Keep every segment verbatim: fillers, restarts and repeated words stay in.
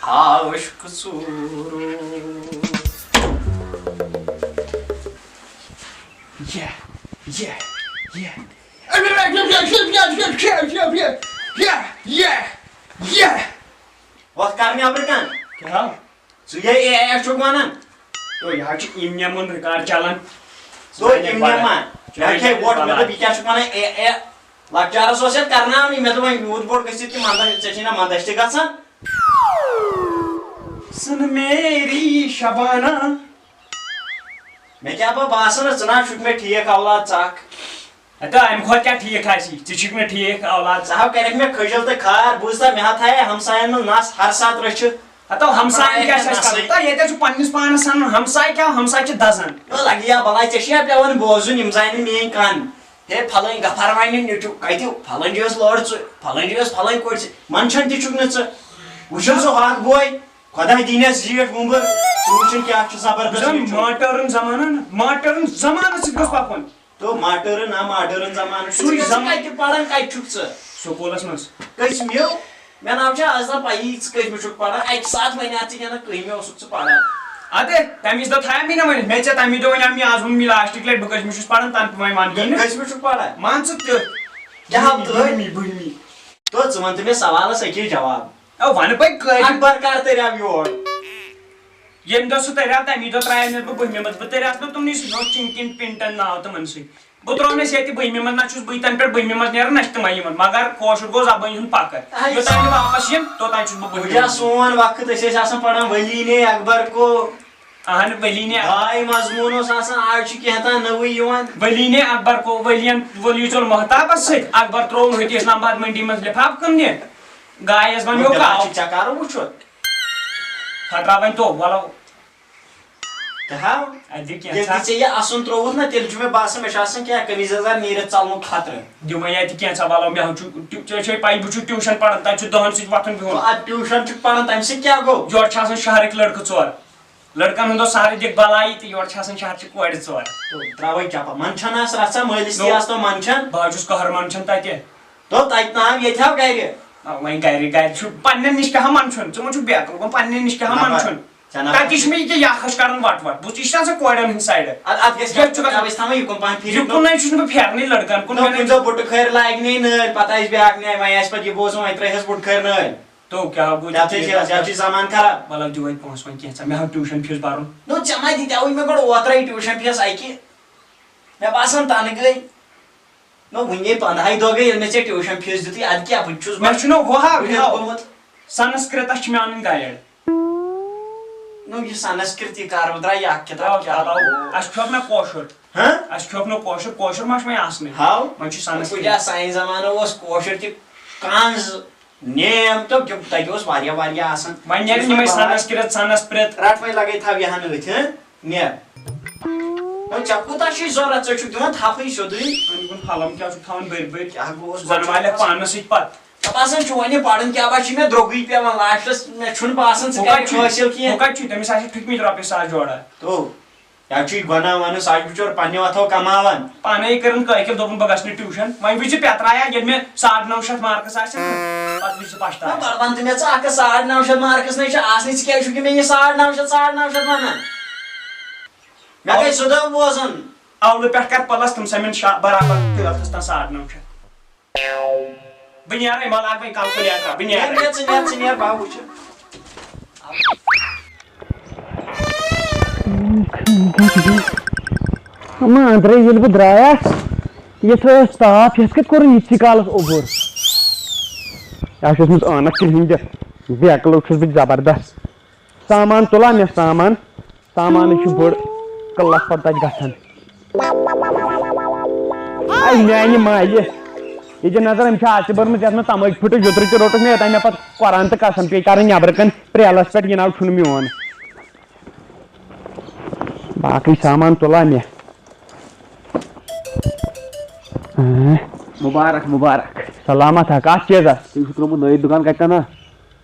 خاش قصوٗر۔ یہ، یہ، یہ۔ یہ، یہ، یہ۔ وۄتھ کر نیبرٕ کن۔ کیٛاہ؟ ژٕ یہِ اے اے چھُکھ ونان؟ تو یہِ حظ چھُ اِمنہِ مُن ریکارڈ چلان۔ تو اِمنہِ ما؟ مےٚ کھے وۄٹھ، مےٚ دوٚپ، یہِ کیٛاہ چھُکھ ونان اے اے؟ لۄکچارس اوس یتھ کرناونٕے، مےٚ دوٚپ وۄنۍ یوٗت بوٚڑ گٔژھِتھ تہِ منٛدچھ، ژےٚ چھے نہ منٛدچھ تہِ گژھان؟ سُن میری شبانہ۔ مےٚ کیٛاہ پَتہ باسان، ژٕ نہ چھُکھ مےٚ ٹھیٖک اولاد ژٕ اکھ۔ ہتو، امہِ کھۄتہٕ کیٛاہ ٹھیٖک آسی؟ ژٕ چھُکھ نہٕ ٹھیٖک اولاد۔ ژٕ ہاو کَرٮ۪کھ مےٚ کھٔجل تہٕ خار، بوٗزتھا، مےٚ ہا تھایے ہمساین منٛز نس ہر ساتہٕ رٔچھِتھ۔ ہتو، ہمساین کیٛاہ چھِ اَسہِ کَرُن؟ تہٕ ییٚتہِ چھُ پننِس پانس سَنان، ہمساے کیٛاہ، ہمساے چھِ دَزان۔ او لگہِ یا بلاے، ژےٚ چھُیا پٮ۪وان بوزُن، یِم زانن میٲنۍ کن۔ ہے، پھلٲنۍ غفار وانہِ نیٚچوٗ کتہِ؟ پھلٲنۍ جی ٲس لٲر ژٕ، پھلٲنۍ جی ٲس پھلٲنۍ کورِ ژٕ، منٛدچھان تہِ چھُکھ نہٕ ژٕ۔ وٕچھُن سُہ ہاکھ بوے، خۄداے دِنٮ۪س زیٖٹھ وُمبٕر، ژٕ وٕچھُن کیٛاہ چھُ زبردست زن نیٚچوٗ۔ ماٹٲرٕن زمانہٕ، ماٹٲرٕن زمانہٕ سۭتۍ گوٚژھ پَکُن۔ تو ماٹٲرٕن نا ماٹٲرٕن زمانہٕ سُے چھُ۔ ژٕ زم- کتہِ پران، کتہِ چھُکھ ژٕ؟ سکوٗلس منٛز۔ کٔژمہِ؟ مےٚ ناو چھا آز تام پَیی، ژٕ کٔژمہِ چھُکھ پَران؟ اَکہِ ساتہٕ وَنیٛاتھ ژٕ کینٛہہ نہ کٔہمہِ اوسُکھ ژٕ پَران۔ اَدٕ تَمہِ وِزِ دۄہ تھایَم مےٚ نہ ؤنِتھ، مےٚ ژےٚ تَمی دۄہ وَنیٛام مےٚ آز ووٚن مےٚ لاسٹٕکۍ لَٹہِ بہٕ کٔژمہِ چھُس پَران، تَنہٕ وۄنۍ وَن یی نہٕ۔ کٔژمہِ چھُکھ پَران؟ مان ژٕ تیُتھ۔ کیٛاہ ہفتہٕ لٲگۍ؟ بٔہمہِ، بٔہمہِ۔ تو ژٕ وَن تہٕ مےٚ سوالَس أکِس جواب۔ او وَنہٕ بَے کٲفی۔ اکبر کر تیٚلہِ آو یور؟ ییٚمہِ دۄہ سُہ تَریٛاو تَمی دۄہ ترٛایے مےٚ بہٕ بٔہمہِ منٛز، بہٕ تَریٛاوس نہٕ تِمنٕے سۭتۍ، مےٚ اوس چِنکِن پِنٹَن ناو تِمَن سۭتۍ۔ بہٕ ترٛوو مےٚ سیٚتہِ بٔہمہِ منٛز، نہ چھُس بٕے تَنہٕ پٮ۪ٹھ بٔہمہِ منٛز نیران، نہ چھِ تِمَے یِوان، مگر کٲشُر گوٚو زبٲنۍ ہُنٛد فخر۔ آہا، یوٚتام بہٕ واپَس یِمہٕ، توٚتام چھُس بہٕ بہٕ بٔہمہِ چھُس منٛز۔ سون وقت، أسۍ ٲسۍ آسان پَران ولی نے اکبر کو۔ اہن، ولی نے۔ داے مضموٗن اوس آسان، آز چھُ کینٛہہ تام نٔوٕے یِوان۔ ولی نے اکبر کو، ولیَن، ولی ژوٚل محتابَس سۭتۍ، اکبر ترٛوو ہوٚتہِ اسلام آباد منڈی منٛز لِفاف کٕننہِ۔ گایَس وَنیو دَپان کاو۔ چھِ چکارٕ وٕچھُتھ۔ پھٹراو وۄنۍ تو، وَلو۔ تہٕ ہاو، اَتہِ دِ کینٛہہ ییٚلہِ ژھا۔ تہِ ژےٚ یہِ اَسُن ترٛووُتھ نا، تیٚلہِ چھُ مےٚ باسان، مےٚ چھُ آسان کینٛہہ قمیٖض یَزار نیٖرِتھ ژَلنُک خطرٕ۔ دِ وۄنۍ اَتہِ کینٛہہ ژھا، وَلو، مےٚ ہا چھُ ٹیو-، ژےٚ چھے پَیی، بہٕ چھُس ٹیوٗشَن پَران، تَتہِ چھُ دَہَن سۭتۍ وۄتھُن بِہُن۔ گوٚو، اَدٕ ٹیوٗشَن چھُکھ پَران، تَمہِ سۭتۍ کیٛاہ گوٚو؟ یورٕ چھِ آسان شَہرٕکۍ لٔڑکہٕ ژور، لٔڑکَن ہُنٛد اوس سہرٕ دِکھ بَلایی تہٕ یورٕ چھِ آسان شَہرچہِ کورِ ژور۔ تو ترٛاوَے چَپَل، منٛدچھان آسہٕ رَژھا، مٲلِس تہِ نو۔ آسہٕ تو منٛدچھان۔ بہٕ حظ چھُس قہر منٛدچھان تَتہِ۔ تو تَتہِ نام ییٚتہِ ہاو گَرِ۔ آ، وۄنۍ گَرِ، گَرِ چھُ پنٛنٮ۪ن نِش کیٛاہ ہا منٛدچھُن؟ ژٕ ما چھُکھ بیقل، وۄنۍ پنٛنٮ۪ن نِش کیٛاہ ہا نہ، منٛدچھُن؟ ژےٚ نہ تَتہِ چھِ مےٚ یہِ کیٛاہ یہِ آخٕچ کَران وَٹھ وَٹھ، بہٕ، یہِ چھِ آسان کورٮ۪ن ہٕنٛدۍ سایڈٕ۔ اَدٕ اَتھ گژھِ ییٚتہِ چھُ گژھُن، گژھان۔ اَوَے چھِ تھاوان یہِ کُن پَہَن پھِرِتھ۔ یہِ کُنَے چھُس نہٕ بہٕ پھیرنٕے لٔڑکَن کُن، نہ، مےٚ کُنہِ دۄہ بُٹہٕ کھٔرۍ لاگہِ نے نٲلۍ، پَتہٕ آسہِ بیٛاکھ نے، وۄنۍ آسہِ پَتہٕ یہِ بوزُن، وۄنۍ ترٛٲیہَس بُٹہٕ کھٔرۍ نٲلۍ۔ تو کیٛاہ گوٚو، ژےٚ تہِ چھِ، ژےٚ تہِ چھِ زمان خراب۔ مَطلب، دِ وۄنۍ پونٛسہٕ وۄنۍ کینٛژھا، مےٚ ہاو ٹیوٗشَن فیٖس بَرُن۔ نو، ژےٚ ما دِتیٛاوُے مےٚ گۄڈٕ اوترَے ٹیوٗشَن فیٖس اَکہِ؟ مےٚ باسان تَنہٕ گٔے۔ نہ، وُنہِ گٔے پنٛدہاے دۄہ گٔے ییٚلہِ مےٚ ژےٚ ٹیوٗشن فیٖس دیُتُے، اَدٕ کیٛاہ، بہٕ تہِ چھُس مےٚ چھُنہ ہُہ ہا، بہٕ تہِ ہا۔ گوٚمُت۔ سنسکرتس چھُ مےٚ اَنٕنۍ گایڈ۔ نہ، یہِ سنسکرت یہِ کر درٛاو یہِ اکھ کِتاب، آو، کیٛاہ آو، آو۔ گوٚو؟ اَسہِ کھیوٚو نہ کٲشُر۔ ہاں؟ اَسہِ کھیوٚو نہ کٲشُر، کٲشُر ما چھُ وۄنۍ آسنٕے؟ ہاو۔ وۄنۍ چھُ سنسکرت۔ کُنہِ جایہِ سانہِ زمانہٕ اوس کٲشُر تہِ کنٛز، نیم تہٕ تِم تَتہِ اوس واریاہ، واریاہ آسان۔ وۄنۍ نیرن یِمے سنسکرت، سنسکرت۔ رَٹ وۄنۍ لگے تھاو یہِ ہن أتھۍ، ہاں؟ نیر۔ وۄنۍ ژےٚ کوٗتاہ چھُے ضروٗرت؟ ژٕ چھُکھ دِوان تھپھٕے سیوٚدُے۔ وۄنۍ یِمن پھلم کیٛاہ چھُکھ تھاوان بٔرۍ بٔرۍ؟ کیٛاہ گوٚوس زن گۄڈٕ؟ والٮ۪کھ پانس سۭتۍ پتہٕ۔ دَپ آسان چھُ وۄنۍ یہِ پرُن کیٛاہ باسہِ مےٚ درٛوٚگُے پٮ۪وان، لاسٹس مےٚ چھُنہٕ باسان ژٕ ہُہ کتہِ کَرکھ چھُے؟ حٲصِل کینٛہہ۔ ہُہ کتہِ چھُے؟ تٔمِس آسہِ ٹھُکمٕتۍ رۄپیہِ ساس جوڑا۔ تو، یا چھُے گۄناہ ونُن، سُہ آسہِ بِچور پننہِ وتھو کماوان۔ پانے کٔرٕن کٲکِل، دوٚپُن بہٕ گژھٕ نہٕ ٹیوٗشن۔ وۄنۍ وٕچھ زِ پٮ۪ترایا، ییٚلہِ مےٚ ساڑ نو شیٚتھ مارکس آسن، پتہٕ وٕچھ زِ نہ، پشتاوس۔ پتہٕ ون تہٕ مےٚ ژٕ اکھ ساڑ نو شیٚتھ مارکس نے چھِ آسنٕے، ژٕ کیٛازِ چھُکھ مےٚ یہِ ساڑ نو شیٚتھ، ساڑ نو شیٚتھ ونان؟ مےٚ گٔے زٕ دۄہ بوزان۔ اولہٕ پٮ۪ٹھ کر پلس، تِم سمن شا-، برابر ٹُویلتھس تام ساڑ نو شیٚتھ۔ بہٕ نیرے، مہ لاگ وۄنۍ کلکولیٹر، بہٕ نیرے۔ نیر، نیر، ژٕ نیر، ژٕ نیر، بہٕ ہا وٕچھٕ۔ اما، أنٛدرَے ییٚلہِ بہٕ درٛایس، یَتھ ٲس تاپھ، یَتھ کَتہِ کوٚرُن یِتسٕے کالَس اوٚبُر؟ یہِ چھُس نہٕ ٲنَتھ کِہیٖنۍ تہِ، بیکلہٕ چھُس بہٕ زبردست۔ سامان تُلان مےٚ سامان، سامانٕے چھُ بوٚڑ قٕلت پتہٕ تتہِ گژھان۔ اے میانہِ مالہِ، یہِ دِ نظر، أمۍ چھِ آز تہِ بٔرمٕژ یتھ منٛز تمٲکۍ پھٕٹٕج، یوٚترٕ تہِ روٚٹُکھ مےٚ یوٚتام مےٚ پتہٕ قرآن تہٕ قسم پیٚیہِ کرٕنۍ نٮ۪برٕ کنہِ پریلس پٮ۪ٹھ، یہِ ناو چھُنہٕ میون۔ باقٕے سامان تُلا مےٚ۔ اۭں۔ مُبارک، مُبارک۔ سلامت ہا، کتھ چیٖزس؟ تُہۍ چھِو ترٛوومُت نٲیِد دُکان کتہِ تام؟ ژےٚ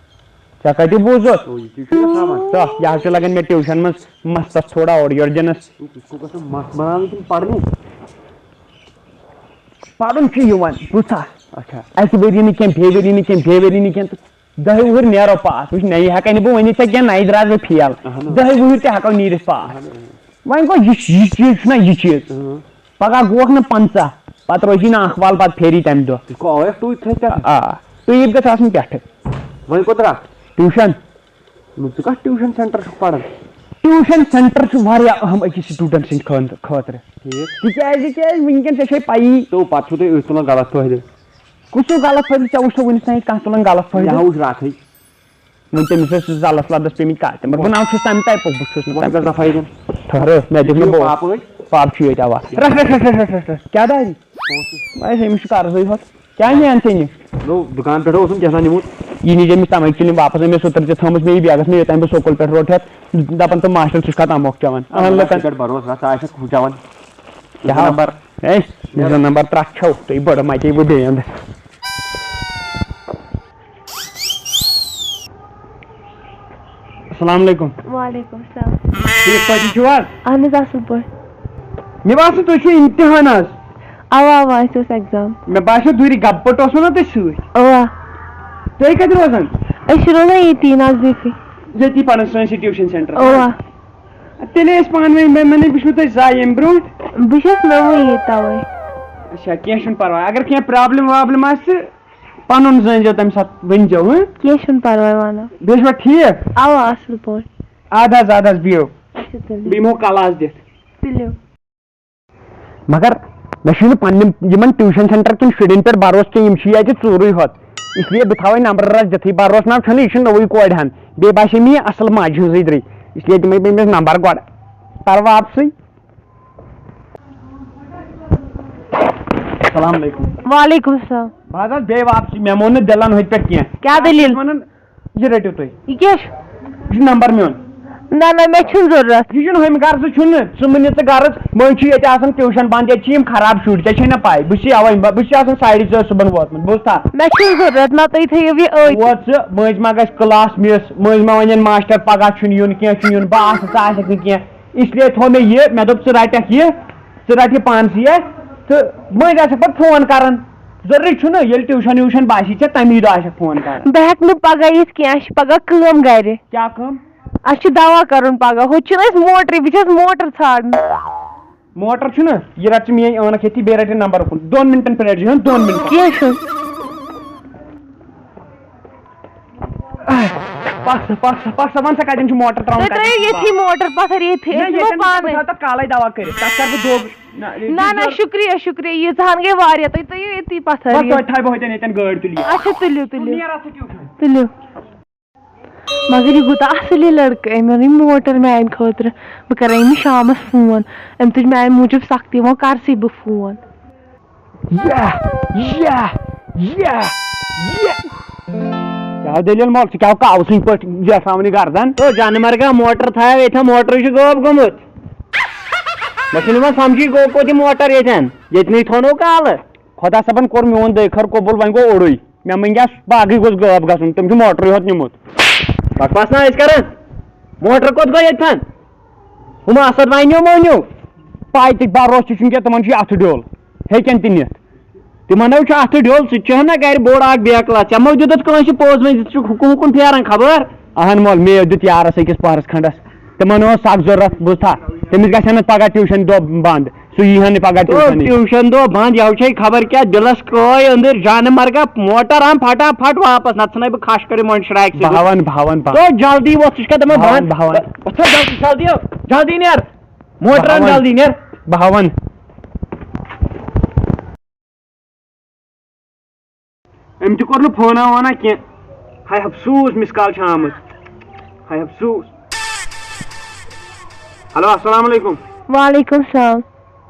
کَتہِ بوٗزُتھ؟ او، یہِ کیٛاہ چھُ یہِ سامان؟ ژٕ، یہِ حظ چھُ لگان مےٚ ٹیوٗشن منٛز مستس تھوڑا اورٕ یورٕ دِنس۔ یہِ چھُ گژھان مَس بناونہٕ کِنہٕ پرنہِ؟ پرُن چھُ یِوان، بوٗزتھا؟ اچھا۔ اَکہِ ؤری نہٕ کینٛہہ، بیٚیہِ ؤری نہٕ کینٛہہ، بیٚیہِ ؤری نہٕ کینٛہہ تہٕ دَہہِ وُہٕرۍ نیرو پاس، وٕچھ، نَیہِ ہٮ۪کَے نہٕ بہٕ ؤنِتھ ژےٚ کینٛہہ، نَیہِ درٛاس بہٕ فیل۔ اہن حظ۔ دَہہِ وُہٕرۍ تہِ ہٮ۪کو نیٖرِتھ پاس۔ اہن حظ۔ وۄنۍ گوٚو یہِ، یہِ چیٖز چھُنہ یہِ چیٖز۔ اہن۔ پگاہ گوکھ نہٕ پنٛژاہ، پتہٕ روزی نہٕ اکھ وال، پتہٕ پھیری تَمہِ دۄہ۔ ژٕ کھووَکھ ٹوٗپۍ تھٔج پٮ۪ٹھ۔ آ، ٹوٗپۍ گژھِ آسٕنۍ پٮ۪ٹھٕ۔ وۄنۍ کوٚت رکھ؟ ٹیوٗشن۔ نہ، ژٕ کتھ ٹیوٗشن سینٹر چھُکھ پران؟ ٹیوٗشن سینٹر چھُ واریاہ اہم أکِس سٹوٗڈنٹ سٕنٛدِ خٲطرٕ۔ ٹھیٖک۔ تِکیازِ، کیازِ وٕنکیٚن ژےٚ چھے پَیی۔ تو پتہٕ چھُو تُہۍ أتھۍ تُلان غلط فٲیدٕ۔ کُس ہیوٗ غلط فٲیدٕ؟ ژےٚ وٕچھتھو وٕنِس تام ییٚتہِ کانٛہہ تُلان غلط فٲیدٕ؟ مےٚ ہا وٕچھ راتھٕے۔ وۄنۍ تٔمِس ٲسۍ زَلَس لَدَس پیٚمٕتۍ کَتھ تہِ، مگر بہٕ نہ چھُس تَمہِ ٹایپُک، بہٕ چھُس نہٕ وۄنۍ تَمہِ کیٛاہ دَفعہ ییٚتٮ۪ن؟ ٹھٔہرٕ، مےٚ دیُت نہٕ یہِ بوز۔ پاپہٕ ٲدۍ؟ پاپہٕ چھُ ییٚتہِ، اَوا۔ رَٹھ، رَٹھ، رَٹھ، رَٹھ، رَٹھ، رَٹھ۔ کیٛاہ داری؟ پونٛسہٕ۔ وۄنۍ أمِس چھُ قرضٕے ہوت۔ کیٛاہ نِیَن ژےٚ یہِ؟ نو، دُکان پٮ۪ٹھ اوسُم کیٛاہ تام نیوٗمُت۔ یہِ نِجے أمِس تَمَے چِلِم واپَس، أمۍ ٲس اوترٕ تہِ تھٲومٕژ مےٚ یہِ بیگَس منٛز، یوٚتام بہٕ سکوٗل پٮ۪ٹھ روٚٹ ہٮ۪تھ، دَپان تہٕ ماسٹر ژٕ چھُکھ اَتھ اَموکھ چٮ۪وان۔ اَہَن، لُکَن۔ ژٕ کَتہِ بروس رَژھ آسٮ۪کھ ہُہ چٮ۪وان۔ کیٛاہ ہاو؟ نمبر۔ ہے، مےٚ زن نمبر ترٛٹھ چھو، تُہۍ بٔڑٕ مَتے وۄنۍ بیٚیہِ اَندٕ۔ السلام علیکم۔ وعلیکم السلام۔ ٹھیٖک پٲٹھۍ چھِو حظ؟ اہن حظ، اصل پٲٹھۍ۔ مےٚ باسان تُہۍ چھِو امتحان حظ۔ اوا، اوا، اَسہِ اوس exam۔ مےٚ باسیو دوٗرِ گپہٕ پٲٹھۍ اوسوٕ نا تُہۍ سۭتۍ۔ اوا۔ تُہۍ کتہِ روزان؟ أسۍ چھِ روزان ییٚتی نزدیٖکٕے۔ ییٚتی پنُن سٲنۍ سۭتۍ tuition centre۔ اوا۔ تیٚلے ٲسۍ پانہٕ ؤنۍ، مےٚ، مےٚ نَے وٕچھمُت تۄہہِ زانٛہہ ییٚمہِ برونٛٹھ۔ بہٕ چھَس نٔوٕے ییٚتہِ، تَوَے۔ اچھا، کینٛہہ چھُنہٕ پَرواے۔ اگر کینٛہہ problem وابلم آسہِ، پَنُن زٲنۍزیو تَمہِ ساتہٕ، ؤنۍزیو، ہٕنٛہ؟ کینٛہہ چھُنہٕ پَرواے، وَنو۔ بیٚیہِ چھُوا ٹھیٖک؟ اَوا، اَصٕل پٲٹھۍ۔ اَدٕ حظ، اَدٕ حظ، بِہِو۔ اچھا، تُلِو۔ بہٕ یِمو class دِتھ۔ تُلِو۔ مگر مےٚ چھُنہٕ پننٮ۪ن یِمن tuition centre کٮ۪ن شُرٮ۪ن پٮ۪ٹھ بھروسہٕ کینٛہہ، یِم چھِ ییٚتہِ ژوٗرٕے ہوت۔ اس لیے بہٕ تھاوے نمبر رژھ دِتھٕے، بھروسہٕ نہ چھُنہٕ، یہِ چھُ نٔوٕے کورِ ہن، بیٚیہِ باسے مےٚ یہِ اصل ماجہِ ہٕنٛزٕے درٕے، اس لیے دِمے بہٕ أمِس نمبر گۄڈٕ، کرٕ واپسٕے۔ السلام علیکم۔ وعلیکم السلام۔ بہٕ حظ آس بیٚیہِ واپسٕے، مےٚ مون نہٕ دِلن ہُتہِ پٮ۪ٹھ کینٛہہ۔ کیٛاہ دٔلیٖل؟ بہٕ چھُس ونان، یہِ رٔٹِو تُہۍ۔ یہِ کیٛاہ چھُ؟ یہِ چھُ نمبر میون۔ نہ، نہ، مےٚ چھُنہٕ ضروٗرت۔ یہِ چھُنہٕ ہُمہِ غرضہٕ چھُنہٕ، ژٕ مہٕ نہِ ژٕ غرض، وۄنۍ چھُ ییٚتہِ آسان tuition بنٛد، ییٚتہِ چھِ یِم خراب شُرۍ، ژےٚ چھے نہ پَے، بہٕ چھُس اَوَے، بہٕ چھُس آسان ساڑِ ژور صُبحن ووتمُت، بوٗزتھا؟ مےٚ چھُنہٕ ضروٗرت، نہ تُہۍ تھٲیِو یہِ أتھۍ۔ ووت ژٕ، مٔنٛزۍ ما گژھِ class miss، مٔنٛزۍ ما وَنن ماسٹر پگاہ چھُنہٕ یُن کینٛہہ، چھُنہٕ یُن، بہٕ آسہٕ، ژٕ آسکھ نہٕ کینٛہہ، اس لیے تھوٚو مےٚ یہِ، مےٚ دوٚپ ژٕ رَٹکھ یہِ، ژٕ رَٹ یہِ پانسٕے، تہٕ مٔنٛزۍ آسکھ پَتہٕ phone کران۔ ضروٗری چھُنہٕ، ییٚلہِ tuition ویوٗشن باسی ژےٚ، تَمی دۄہ آسکھ phone کران۔ بہٕ ہٮ۪کہٕ نہٕ پگاہ یِتھ کینٛہہ، اَسہِ چھِ پگاہ کٲم گرِ۔ کیٛاہ کٲم؟ اَسہِ چھُ دوا کرُن پگاہ، ہُتہِ چھُنہٕ اَسہِ موٹرٕے، بہٕ چھَس موٹر ژھانٛڈنہِ۔ موٹر چھُنہٕ، یہِ رَٹ ژٕ میٛٲنۍ عٲنکھ ییٚتھی، بیٚیہِ رَٹ یہِ نمبر اُکُن، دۄن مِنٹَن پٮ۪ٹھ رَٹ زِ، ہَن، دۄن مِنٹَن۔ کینٛہہ چھُنہٕ۔ پَکھ سا، پَکھ سا، پَکھ سا، وَن سا کَتٮ۪ن چھُ موٹر ترٛاوُن، تُہۍ کَتٮ۪ن ترٛٲیِو چھُ ییٚتھی موٹر پَتھر ییٚتھی، نہ، أسۍ یِمو ییٚتٮ۪ن چھُنہٕ پانَے۔ پَتہٕ کالَے دوا کٔرِتھ، تَتھ کَرٕ بہٕ دۄب۔ نہ، نہ، نہ، شُکریہ، شُکریہ، ییٖژہَن گٔے واریاہ، تُہۍ ترٛٲیِو ییٚتھی پَتھر بَس، یہِ۔ توتہِ تھاوِ بہٕ ہوٚتٮ۪ن ییٚتٮ۪ن گٲڑۍ تُلِتھ۔ اچھا، تُلِو، تُلِو۔ نیر اَتھ ٹیوٗشَن۔ تُلِو۔ مگر یہِ کوٗتاہ اَصٕل یہِ لٔڑکہٕ، أمۍ اوٚن یہِ موٹر میٛانہِ خٲطرٕ۔ بہٕ کَرٕ أمِس شامَس phone۔ أمۍ تُج میٛانہِ موٗجوٗب سَختی، وۄنۍ کَرسٕے بہٕ phone۔ یاہ، یاہ، یاہ، یاہ۔ کیٛاہ دٔلیٖل مۄل؟ ژٕ کیٛاہ کاوٕ سٕنٛدۍ پٲٹھۍ زیٹھراوان یہِ گردن؟ او جانہٕ مرگا، موٹر تھایو ییٚتھٮ۪ن، موٹرٕے چھُ غٲب گوٚمُت۔ مےٚ چھُنہٕ یِوان سمجھی، گوٚو کوٚت یہِ موٹر ییٚتھٮ۪ن؟ ییٚتہِ نٕے تھوٚونو کالہٕ۔ خۄدا صٲبن کوٚر میون دٲخل قبوٗل، وۄنۍ گوٚو اوٚڑُے۔ مےٚ مٔنگیٛاس باغٕے گوٚژھ غٲب گژھُن، تٔمۍ چھُ موٹرٕے ہوت نیوٗمُت۔ بکواس نہ ٲسۍ کران، موٹر کوٚت گوٚو ییٚتہِ تھن؟ ہُم اسد وانیو مونیو، پاے تہِ بروسہٕ تہِ چھُنہٕ کینٛہہ، تِمن چھُ یہِ اتھٕ ڈوٚل، ہیٚکن تہِ نِتھ۔ تِمن ہو چھُ اتھٕ ڈوٚل، سُہ تہِ چھُ ہنا گرِ بوٚڑ اکھ بیکلا۔ ژےٚ مو دیُتتھ کٲنٛسہِ پوٚز، وۄنۍ دِژ ژٕ ہُکُن ہُکُن پھیران خبر؟ اہن مول، مے دیُت یارس أکِس پہرس کھنڈس، تِمن اوس سخ ضروٗرت، بوٗزتھا؟ تٔمِس گژھِ ہا نہٕ پگاہ ٹیوٗشن دۄہ بنٛد۔ سُہ یی ہا نہٕ پگاہ تو ٹیوٗشنٕے۔ ٹیوٗشن دۄہ بنٛد، یہِ چھے خبر کیٛاہ دِلس کٲے أنٛدٕرۍ، جانہٕ مرگا موٹر اَن پھٹا پھٹ واپس، نتہٕ ژھٕنے بہٕ کھش کٔرِتھ مۄنٛڈ شراکہِ سۭتۍ۔ بہٕ ہاوَن، بہٕ ہاوَن، بہٕ ہاوَن۔ تو جلدی وۄتھ، ژٕ چھُکھا دَپان بہٕ ہاوَن، بنٛد؟ بہٕ ہاوَن۔ وۄتھ سا جلدی، جلدی، جلدی نیر، موٹر بہٕ اَن ہاوَن۔ جلدی نیر۔ بہٕ ہاوَن۔ أمۍ تہِ کوٚر نہٕ فونا وونا کینٛہہ۔ ہاے افسوٗس، miss call چھِ آمٕژ۔ ہاے افسوٗس۔ ہیلو، السلام علیکم۔ وعلیکم السلام۔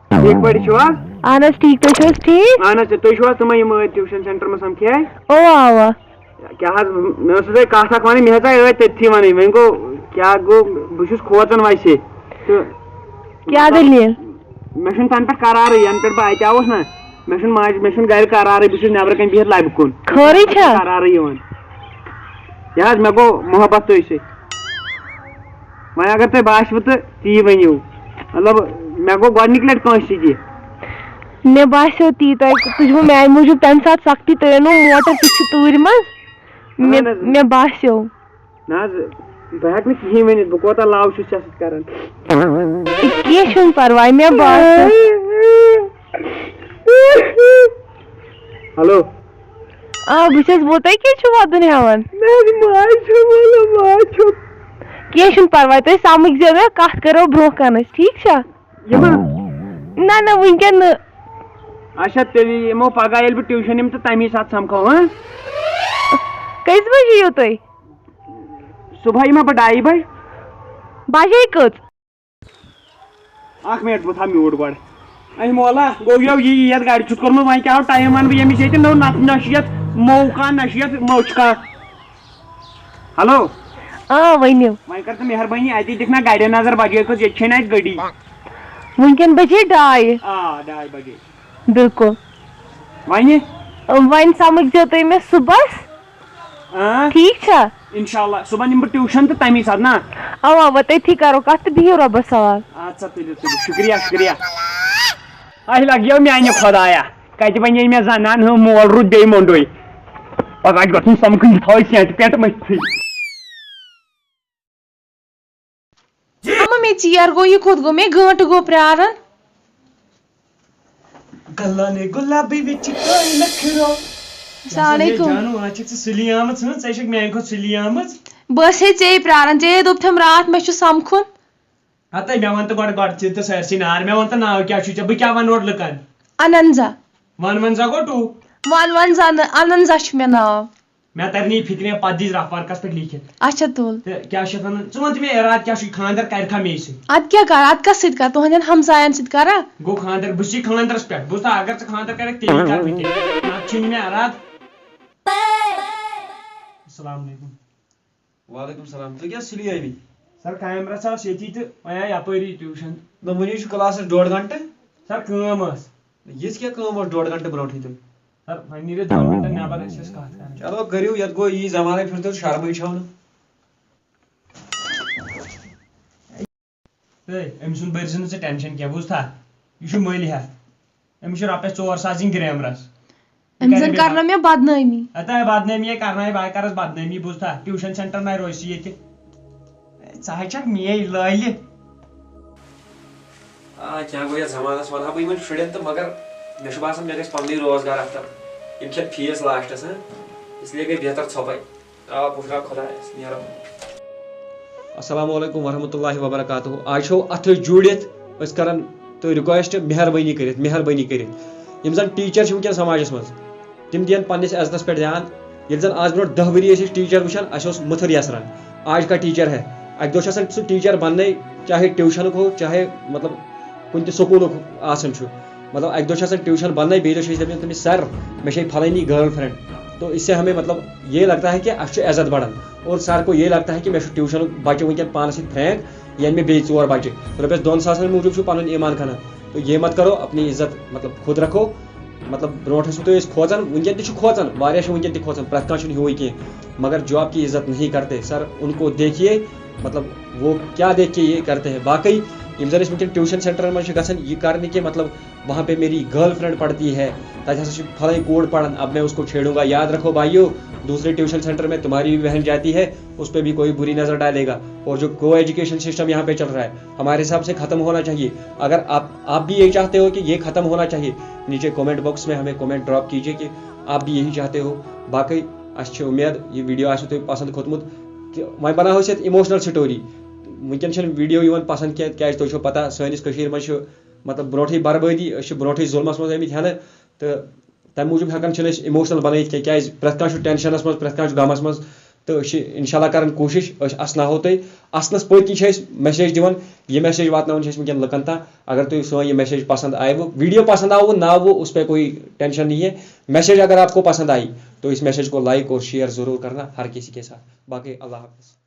ٹھیٖک پٲٹھۍ چھِو حظ؟ اہن حظ ٹھیٖک، تُہۍ چھِو حظ ٹھیٖک؟ اہن حظ، تُہۍ چھِوا تِمے یِم ٲدۍ tuition centre منٛز سَمکھے؟ اَوا، اَوا۔ کیٛاہ حظ، مےٚ ٲسوٕ تۄہہِ کَتھ اَکھ وَنٕنۍ، مےٚ ہیژاے ٲدۍ تٔتھی وَنٕنۍ، وۄنۍ گوٚو کیٛاہ گوٚو، بہٕ چھُس کھوژان ویسے۔ تہٕ کیٛاہ مطلب، دٔلیٖل؟ مےٚ چھُنہٕ تَنہٕ پٮ۪ٹھ قرارٕے، یَنہٕ پٮ۪ٹھ بہٕ اَتہِ آوُس نہ، مےٚ چھُنہٕ ماجہِ، مےٚ چھُنہٕ گرِ قرارٕے، بہٕ چھُس نٮ۪برٕ کَنہِ بِہِتھ لَبہِ کُن۔ خٲرٕے چھا؟ قرارٕے یِوان۔ یہِ حظ، مےٚ گوٚو محبت تُہۍ سۭتۍ۔ وۄنۍ اگر تۄہہِ باسِوٕ تہٕ تی ؤنِو۔ مطلب، مےٚ گوٚو گۄڈٕنِکۍ لَٹہِ کٲنٛسہِ سۭتۍ یہِ۔ مےٚ باسیو تی، تۄہہِ تُجوٕ میٛانہِ موٗجوٗب تَمہِ ساتہٕ سختی، تُہۍ أنوٕ موٹر تہِ چھِ تۭرِ منٛز۔ مےٚ اہن حظ۔ مےٚ باسیو۔ نہ حظ، بہٕ ہٮ۪کہٕ نہٕ کِہیٖنۍ ؤنِتھ، بہٕ کوتاہ لاو چھُس ژےٚ سۭتۍ کران۔ کینٛہہ چھُنہٕ پرواے، مےٚ باسیو۔ ہیلو۔ آ، بہٕ چھَس، بہٕ تۄہہِ کیٛازِ چھُو وَدُن ہٮ۪وان؟ نہ حظ، ماے چھو، مطلب، ماے چھو۔ کینٛہہ چھُنہٕ پرواے، تُہۍ سمکھزیو مےٚ، کَتھ کَرو برٛونٛہہ کَنَس، ٹھیٖک چھا؟ یِمن۔ نہ نہ، وٕنکٮ۪ن نہٕ۔ اچھا، تیٚلہِ یِمو پگاہ، ییٚلہِ بہٕ ٹیوٗشن یِمہٕ تہٕ تَمی ساتہٕ سمکھو، ہاں؟ کٔژِ بجہِ یِیِو تُہۍ؟ صبحٲے یِمہ بہٕ ڈایہِ بجہِ۔ بجے کٔژ؟ اکھ منٹ، بہٕ تھاو میوٗٹ گۄڈٕ۔ اے مولا، گوٚو یو یی یتھ گاڑِ چھُتھ کوٚرمُت، وۄنۍ کیٛاہ ہو ٹایم ونہٕ بہٕ ییٚمِس ییٚتہِ نوٚو نہ، نہ چھُ یتھ موقع، نہ چھُ یتھ موقع۔ ہیلو۔ آ، ؤنِو۔ وۄنۍ کر ژٕ مہربٲنی، اتی دِکھ نہ گاڑٮ۪ن نظر، بجے کٔژ، ییٚتہِ چھے نہ اتہِ گٔڈی۔ وٕنکٮ۪ن بجے ڈاے۔ آ، ڈاے بجے۔ بِلکُل۔ وۄنۍ؟ وۄنۍ سمکھزیو تُہۍ مےٚ صُبحس۔ آ۔ ٹھیٖک چھا؟ انشاءاللہ، صُبحن یِمہٕ بہٕ ٹیوٗشن تہٕ تَمی ساتہٕ نا۔ اوا اوا، تٔتھی کرو کتھ تہٕ بِہِو رۄبس حوال۔ اچھا، تُلِو، تُلِو، شُکریہ، شُکریہ۔ اَسہِ لَگیو میانہِ خۄدایا، کَتہِ وَنے مےٚ زَنان ہُنٛد مول روٗد بیٚیہِ مۄنڈُے۔ پَگاہ آسہِ گژھُن سَمکھٕنۍ، یہِ تھاوِ سینٛٹہِ پٮ۪ٹھ مٔتھٕے۔ اما مےٚ ژیر گوٚو، یہِ کوٚت گوٚو؟ مےٚ گٲنٛٹہٕ گوٚو پرٛاران۔ گلہ نے گلابی وچ کوئی نخرو۔ السلام علیکم۔ جانو، آز چھکھ ژٕ سُلی آمٕژ، ہٕنٛہ؟ ژٕ چھکھ میانہِ کھۄتہٕ سُلی آمٕژ۔ بہٕ ٲسے ژے پرٛاران، ژے دوٚپتھم راتھ مےٚ چھُ سمکھُن۔ ہتے، مےٚ وَن تہٕ گۄڈٕ، گۄڈٕ ژٕ تہٕ سٲرسٕے نار، مےٚ وَن تہٕ ناو کیٛاہ چھُے ژےٚ؟ بہٕ کیٛاہ وَنہٕ اورٕ لُکن؟ اننزا۔ وَن وَن سا گوٚو ٹوٗ۔ وَن وَن زَن، اننزا چھُ مےٚ ناو۔ مےٚ تَرِ نہٕ یہِ فِکرِ، پَتہٕ دِس رَف ورقَس پٮ۪ٹھ لیٖکھِتھ۔ اچھا تُل۔ تہٕ کیٛاہ چھِ اَتھ وَنان؟ ژٕ وَن تہٕ مےٚ اِرادٕ کیٛاہ چھُے، خانٛدر کَرِ کھا مے سۭتۍ؟ اَدٕ کیٛاہ کَرٕ؟ اَدٕ کَس سۭتۍ کَرٕ؟ تُہٕنٛدٮ۪ن ہمساین سۭتۍ کَرا؟ گوٚو خانٛدر، بہٕ چھُسٕے خانٛدرَس پٮ۪ٹھ۔ بوٗزتھا، اگر ژٕ خانٛدر کَرَکھ، تیٚلی کَرٕ بہٕ تہِ۔ نَتہٕ چھُے نہٕ مےٚ اِرادٕ۔ السلام علیکم۔ وعلیکم السلام۔ تُہۍ کیٛاہ سُلی آمٕتۍ؟ سر، کامہِ رژھا ٲس ییٚتی تہٕ وۄنۍ آے یَپٲری ٹیوٗشن۔ نہ، وُنہِ چھُ کلاسس ڈۄڈ گھنٹہٕ۔ سر، کٲم ٲس۔ یِژھ کیٛاہ کٲم ٲس ڈۄڈ گھنٹہٕ برونٛٹھٕے تۄہہِ؟ سر، وۄنۍ نیٖرِو دَہ مِنٹن نٮ۪بر، أسۍ ٲسۍ کَتھ کران۔ چلو کٔرِو، یَتھ گوٚو یی زمانَے پھِرِ تہٕ شرمٕے چھَو نہٕ۔ ہے، أمۍ سُنٛد بٔرۍ زِ نہٕ ژٕ ٹینشن کینٛہہ، بوٗزتھا؟ یہِ چھُ مٔلۍ ہٮ۪تھ۔ أمِس چھِ رۄپیَس ژور ساس دِنۍ گرٛیمرَس۔ أمۍ زَن کرنٲو مےٚ بدنٲمی۔ ہتا بدنٲمی ہے کرناوِ، بہٕ ہے کرس بدنٲمی، بوٗزتھا؟ ٹیوٗشن سینٹر نہ روزِ ییٚتہِ۔ ہے، ژٕ ہے چھکھ میٲنۍ لٲلہِ۔ آ، کیٛاہ گوٚو یتھ زمانس، ونہٕ ہا بہٕ یِمن شُرٮ۪ن تہٕ، مگر مےٚ چھُ باسان مےٚ گژھِ پننُے روزگار اکھ تہٕ یِم کھٮ۪ن فیس لاسٹس، ہاں؟ اس لیے گٔے بہتر ژھۄپے۔ آ، پُشراو خۄدایس، نیرو۔ السلام علیکم ورحمۃ اللہ وبرکاتہ۔ آز چھو اتھٕ جوٗڑِتھ أسۍ کران تہٕ ریکویسٹ، مہربٲنی کٔرِتھ، مہربٲنی کٔرِتھ، یِم زن ٹیٖچر چھِ وٕنکیٚن سماجس منٛز، تِم دِیَن پننِس عزتس پٮ۪ٹھ دیان۔ ییٚلہِ زن آز برونٛٹھ دَہ ؤری ٲسۍ أسۍ ٹیٖچر وٕچھان، اَسہِ اوس مُتھٕر یژران۔ آج کا ٹیٖچر ہے، اکہِ دۄہ چھُ آسان سُہ ٹیٖچر بننے، چاہے ٹیوٗشنُک ہو، چاہے مطلب کُنہِ تہِ سکوٗلُک آسان چھُ۔ مطلب اکہِ دۄہ چھُ آسان ٹیوٗشن بننے، بیٚیہِ دۄہ چھِ أسۍ دپان تٔمِس، "سر، مےٚ چھے پھلٲنی گرل فرینڈ۔" تو اس سے ہمیں مطلب یہ لگتا ہے کہ اَسہِ چھُ عزت بڑان۔ اور سر کو یہ لگتا ہے کہ مےٚ چھُ ٹیوٗشنُک بچہٕ وٕنکیٚن پانس سۭتۍ فرینڈ، یہِ اَنہِ مےٚ بیٚیہِ ژور بچہٕ۔ رۄپیس دۄن ساسن موٗجوٗب چھُ پنُن ایمان کھنان۔ تو یہ مت کرو، اپنی عزت مطلب خود رکھو۔ مطلب برونٛٹھ ٲسوٕ تُہۍ أسۍ کھوژان، وٕنکیٚن تہِ چھِ کھوژان، واریاہ چھِ وٕنکیٚن تہِ کھوژان، پرٛٮ۪تھ کانٛہہ چھُنہٕ ہیوٗوٕے کینٛہہ۔ مگر جو آپ کی عزت نہیں کرتے سر، ان کو دیکھیے، مطلب وہ کیا دیکھ کے یہ کرتے ہیں۔ باقی یِم زن أسۍ وٕنکیٚن ٹیوٗشن سینٹرن منٛز چھِ گژھان، یہِ کرنہٕ کہِ مطلب وہاں پہ میری گرل فرینڈ پڑھتی ہے، تتہِ ہسا چھِ پھلٲنۍ کوٗر پران، اب میں اس کو چھیڑوں گا۔ یاد رکھو بھائیو، دوسرے ٹیوشن سینٹر میں تمہاری بھی بہن جاتی ہے، اس پہ بھی کوئی بری نظر ڈالے گا۔ اور جو کو ایجوکیشن سسٹم یہاں پہ چل رہا ہے، ہمارے حساب سے ختم ہونا چاہیے۔ اگر آپ آپ بھی یہی چاہتے ہو کہ یہ ختم ہونا چاہیے، نیچے کمنٹ باکس میں ہمیں کمنٹ ڈراپ کیجیے کہ آپ بھی یہی چاہتے ہو۔ باقی اَسہِ چھِ اُمید یہِ ویٖڈیو آسہِ تۄہہِ پسنٛد کھوٚتمُت۔ تہٕ وۄنۍ بناوو أسۍ یَتھ اِموشنل سٹوری۔ وٕنکیٚن چھَنہٕ ویٖڈیو یِوان پسنٛد کینٛہہ، کیٛازِ تۄہہِ چھو پتہ سٲنِس کٔشیٖرِ منٛز چھُ مطلب برونٛٹھٕے بربٲدی، أسۍ چھِ برونٛٹھٕے ظُلمَس منٛز آمٕتۍ ہٮ۪نہٕ، تہٕ تَمہِ موٗجوٗب ہٮ۪کان چھِنہٕ أسۍ اِموشنل بنٲیِتھ کینٛہہ، کیٛازِ پرٛٮ۪تھ کانٛہہ چھُ ٹینشنَس منٛز، پرٛٮ۪تھ کانٛہہ چھُ غمَس منٛز۔ تہٕ أسۍ چھِ اِنشاء اللہ کران کوٗشِش، أسۍ اَسناوہو تۄہہِ۔ اَسنَس پٔتۍ کِنۍ چھِ أسۍ میسیج دِوان، یہِ میسیج واتناوان چھِ أسۍ وٕنکیٚن لُکَن تام۔ اگر تۄہہِ سٲنۍ یہِ میسیج پسنٛد آیوٕ، ویٖڈیو پسنٛد آوٕ نہ آوٕ، اس پہ کوئی ٹینشن نہیں ہے۔ میسیج اگر آپ کو پسند آئی تو اس میسیج کو لائک اور شیئر ضرور کرنا ہر کسی کے ساتھ۔ باقی اللہ حافظ۔